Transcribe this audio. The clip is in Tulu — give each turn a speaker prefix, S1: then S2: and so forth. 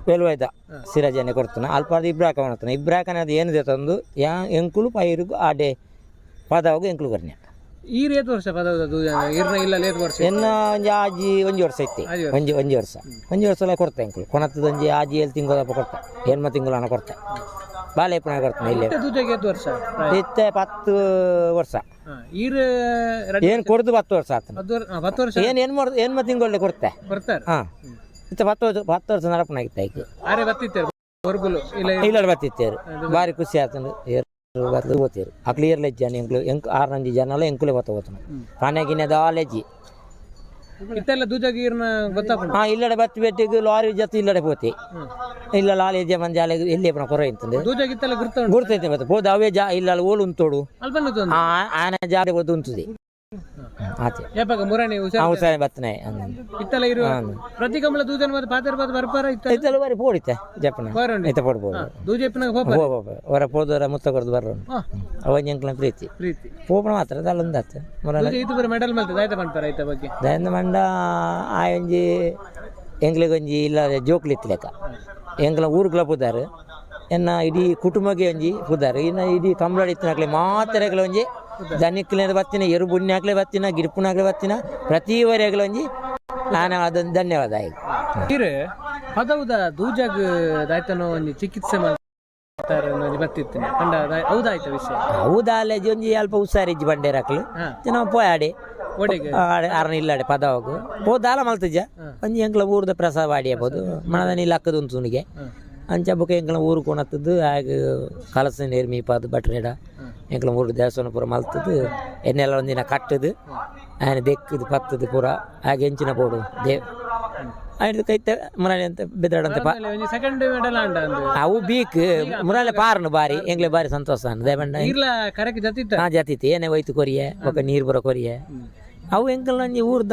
S1: ಪೆಲ್ವಾಯ್ದ ಸಿರಾಜನೆ ಕೊಡ್ತಾನೆ. ಅಲ್ಪಾದ ಇಬ್ರಾಕ ಮಾಡ್ತಾನೆ. ಇಬ್ರಾಕನ ಅದು ಏನು ತಂದು ಯಾ ಎಂಕುಲು ಪೈರುಗು ಆಡೆ ಪದವಾಗ ಎಂಕುಲು ಕೊರ್ನೆ.
S2: ಈರ್ ಏತ್ ವರ್ಷ ಪದವುದ ದೂಜನ ಇರ್ನ ಇಲ್ಲ ಲೇತ್ ವರ್ಷ?
S1: ಎನ್ನ ಒಂಜಿ ಆಜಿ ಒಂಜಿ ವರ್ಷ ಇತ್ತೆ.
S2: ಆಜಿ.
S1: ಒಂಜಿ ಒಂಜಿ ವರ್ಷ, ಒಂಜಿ ವರ್ಷ ಕೊಡ್ತೆ ಎಂಕುಲು ಕೊನತ್ತದ ಒಂಜಿ ಆಜಿ ಏಳು ತಿಂಗಳಪ್ಪ ಕೊಡ್ತೆ, ಎನ್ಮ ತಿಂಗಳು ಕೊಡ್ತೆ, ಬಾಳೆ ಪುನಃ ಕೊಡ್ತಾನೆ ಇಲ್ಲೇ.
S2: ಇತ್ತೆ ದೂಜಗೆ ಏತ್ ವರ್ಷ ಪ್ರಾಯ?
S1: ಇತ್ತೆ 10 ವರ್ಷ.
S2: ಈರ್
S1: ಏನು ಕೊಡ್ದು 10 ವರ್ಷ ಆತನ.
S2: 10 ವರ್ಷ.
S1: ಏನು ಎನ್ಮ ಎನ್ಮ ತಿಂಗಳೇ ಕೊಡ್ತೆ.
S2: ಬರ್ತಾರೆ.
S1: ಹಾಂ, ಇತ್ತೆ 10 ವರ್ಷ, 10 ವರ್ಷ ನಡಪನಾಗಿತ್ತು ಐಕೆ.
S2: ಆರೆ ಬತ್ತಿತ್ತೇರು ಹೊರ್ಗುಲು ಇಲ್ಲ?
S1: ಇಲ್ಲ, ಬತ್ತಿತ್ತೇರು. ಭಾರಿ ಖುಷಿ ಆತಂದು ಏರು ಬತ್ಲು పోతారు. ಆ ಕ್ಲಿಯರ್ ಲెಜ್ಜಾನ ಎಂಕ್ಲು ಎಂಕ್ ಆರು ನಂಜಿ ಜನಲ ಎಂಕುಲೆ ಬತ್ತ ಹೋತನು ಪಾನೆ ಗಿನ್ನೆ ದಾಲೆಜ್ಜಿ.
S2: ಇತ್ತೆಲ್ಲ ದೂಜಗೆ ಈರ್ನ ಗೊತ್ತಾಪುಂಡು?
S1: ಹಾಂ, ಇಲ್ಲಡೆ ಬತ್ತಿ ಬೆಟ್ಟಿಗೆ ಲಾರಿ ಜೊತೆ ಇಲ್ಲಡೆ ಪೋತಿ. ಇಲ್ಲ ಲಾಲಿ ಮಂದಿ ಅಲೆ ಎಲ್ಲಿ ಪುನಃ ಕೊರ ಇಂತಂದು.
S2: ದೂಜಗೆ ಇತ್ತೆಲ್ಲ ಗುರ್ತ ಉಂಟು?
S1: ಗುರ್ತೈತೆ. ಮತ್ತೆ ಪೋದ ಅವೇ ಜಾ ಇಲ್ಲ ಓಲು ಉಂತೋಡು.
S2: ಅಲ್ಪ
S1: ಆ ಆನೆ ಜಾಡೆ ಹೋದು ಉಂತುದಿ ಆತೆ.
S2: ಯಾಪಾಗ ಮುರಾಣಿ ಹುಷಾರ್?
S1: ಹುಷಾರಿ ಬತ್ತನೆ.
S2: ಇತ್ತೆಲ್ಲ ಇರುವ ಪ್ರತಿ ಕಂಬಳ ದೂಜನ ಮತ್ತೆ ಪಾತೆರ ಪಾತ ಬರ್ಪಾರ ಇತ್ತ?
S1: ಇತ್ತೆಲ್ಲ ಬಾರಿ ಪೋಡಿತ್ತೆ ಜಪ್ಪನ.
S2: ಪೋರುಂಡು.
S1: ಇತ್ತ ಪೋಡ್ಬೋದು.
S2: ದೂಜ ಇಪ್ಪನಾಗ ಹೋಪ?
S1: ಹೊರ ಪೋದವರ ಮುತ್ತ ಕೊರ್ದು ಬರ್ರೋನು. ಅವ ಎಂಕ್ಲ ಪ್ರೀತಿ.
S2: ಪ್ರೀತಿ.
S1: ಪೋಪಣ ಮಾತ್ರ ಅದಲ್ಲೊಂದಾತು ಮುರಲ್ಲ.
S2: ದೂಜ ಇತ್ತು ಬರ ಮೆಡಲ್ ಮಲ್ತದೆ ಆಯ್ತಾ ಪನ್ಪಾರ ಆಯ್ತಾ ಬಗ್ಗೆ?
S1: ದಯಂದ ಮಂಡ ಆ ಒಂಜಿ ಎಂಕ್ಲೆಗ್ ಒಂಜಿ ಇಲ್ಲ ಜೋಕ್ಲು ಇತ್ತು ಲೆಕ್ಕ. ಎಂಕ್ಲ ಊರುಗ್ಲ ಪುದಾರ್, ಎನ್ನ ಇಡೀ ಕುಟುಂಬಕ್ಕೆ ಒಂಜಿ ಪುದಾರ್. ಇನ್ನು ಇಡೀ ಕಂಬಳಾಡಿ ಇತ್ತಿನಕ್ಲೆ ಮಾತೆರೆಗ್ಲ ಒಂಜಿ ದನಿಕ್ಲೆ ಬತ್ತಿನ, ಎರು ಬುಣ್ಯಾಕ್ಲೆ ಬತ್ತಿನ, ಗಿಡ್ಪುನಾಕ್ಲೆ ಬತ್ತಿನ ಪ್ರತಿ ವರೆಗ್ಲ ಒಂಜಿ ನಾನು ಅದೊಂದು ಧನ್ಯವಾದ ಆಯ್ತು.
S2: ಇರು ಪದವುದ ದೂಜಗ್ ದಾಯ್ತನೋ ಒಂಜಿ ಚಿಕಿತ್ಸೆ ಮಲ್ತಾರೆ ಒಂಜಿ ಬತ್ತಿತ್ತಿನ ಪಂಡ ಹೌದಾಯ್ತ ವಿಷಯ?
S1: ಹೌದಾಲೇಜಿ ಒಂಜಿ ಅಲ್ಪ ಹುಷಾರಿಜ್ಜಿ ಬಂಡೇರಾಕ್ಲು. ನಾವು ಪೋಯಾಡೆ.
S2: ಒಡೆಗೆ?
S1: ಆರನ ಇಲ್ಲಾಡೆ ಪದವಾಗು ಪೋದಾಲ ಮಲ್ತಜ. ಒಂಜಿ ಎಂಕ್ಲ ಊರ್ದ ಪ್ರಸಾದ ವಾಡಿಯಬಹುದು ಮಣದ ಲಕ್ಕದ ಉಂತುನಿಗೆ. ಅಂಚ ಬೊಕ ಎಂಕ್ಲ ಊರು ಕೊಣತ್ತದ್ದು ಆಗ ಕಲಸ ನೀರು ಮೀಪಾದು ಬಟ್ರೇಡ ಎಂಕ್ಲ ಊರು ದೇವಸ್ಥಾನ ಪೂರ ಮಲ್ತದ್ದು ಎನ್ನೆಲ್ಲ ಒಂದಿನ ಕಟ್ಟದು ಆಯ್ನ ದೆಕ್ಕದು ಪತ್ತದು ಪೂರ ಆಗ ಎಂಚಿನ ಬೋಡು they ಆಯ್ತು ಕೈತ ಮುರಾನಿ ಅಂತ ಬೆದರಡಂತೆ ಪಾ.
S2: ಆಮೇಲೆ ಒಂಜಿ ಸೆಕೆಂಡ್ ಮೆಡಲ್ ಆಂಡ ಅಂದು.
S1: ಅವು ಬೀಕ್ ಮುರಾಲೆ ಪಾರನು ಬಾರಿ ಎಂಗ್ಲೆ ಬಾರಿ ಸಂತೋಷ ಅನ್ನ ದೇವಂಡ.
S2: ಈರ್ಲ ಕರೆಕ್ ಜತಿತ್ತ?
S1: ಹಾ, ಜಾತಿತ್ತು. ಏನೇ ಹೋಯ್ತು ಕೊರಿಯೆ ಬೊಕ ನೀರು ಬರೋ ಕೊರಿಯೆ. ಅವು ಎಂಕಲ್ ಒಂಜಿ ಊರ್ದ.